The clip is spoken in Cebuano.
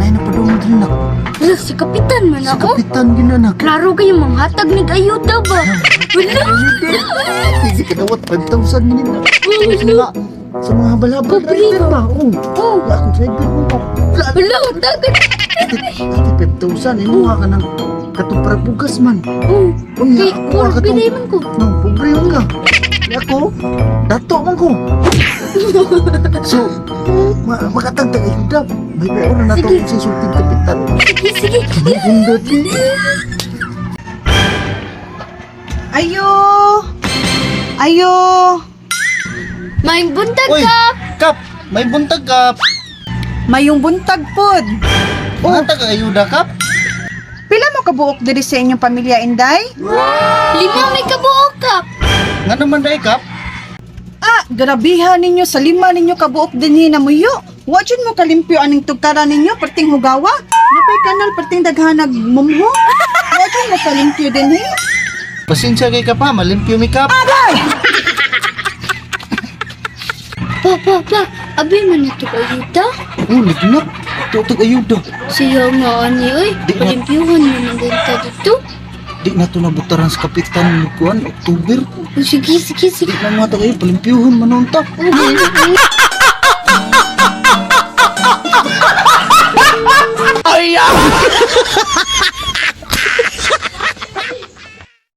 Nay napadung diri na. Hala, si Kapitan man Si ako. Kapitan gyud na nak. Klaro kayo manghatag nig ayuda ba? Wala. Sige kadawat 5,000 minute na. Sa mga sa mga habal-habal Pobre. driver ba? Oo. Oh, Wala akong driver mo. Wala. wala, tagan. Ate, 5,000 inuha ka ng katong para bugas man. Oh, Unya, kay kuha ka pobre tong- man ko. No, pobre man ka. Kaya ako, dato man ko. So, makatagtag ayuda. May buo na nato Sige. kung sa sulting kapitan. Sige, sige. Bundot ni. Ayo! Ayo! May buntag Uy, ka. Kap! May buntag, Kap! Mayong buntag pod. Oh. Matag ayuda, Kap? Pila mo kabuok diri sa inyong pamilya, Inday? Lima may kabuok ka. Nga naman dai, Kap? Ah, grabihan ninyo sa lima ninyo kabuok dinhi na muyo. Wa jud mo kalimpyo aning tugkara ninyo perting hugawa. Napay kanal perting daghanag mumho. Wa jud mo kalimpyo dinhi. Pasensya kay Kap ha, malimpyo mi, Kap. Pa, pa, pa. Abi man na to ayuda. Oh, lignak. Tutog ayuda. Siya nga ani oy. Di na- Palimpyuhan man ang denta dito. Di na to nabutaran sa kapitan ni Kuan, October. Oh, sige, sige, sige. Di na mga tagay, palimpyuhon manunta. Oh,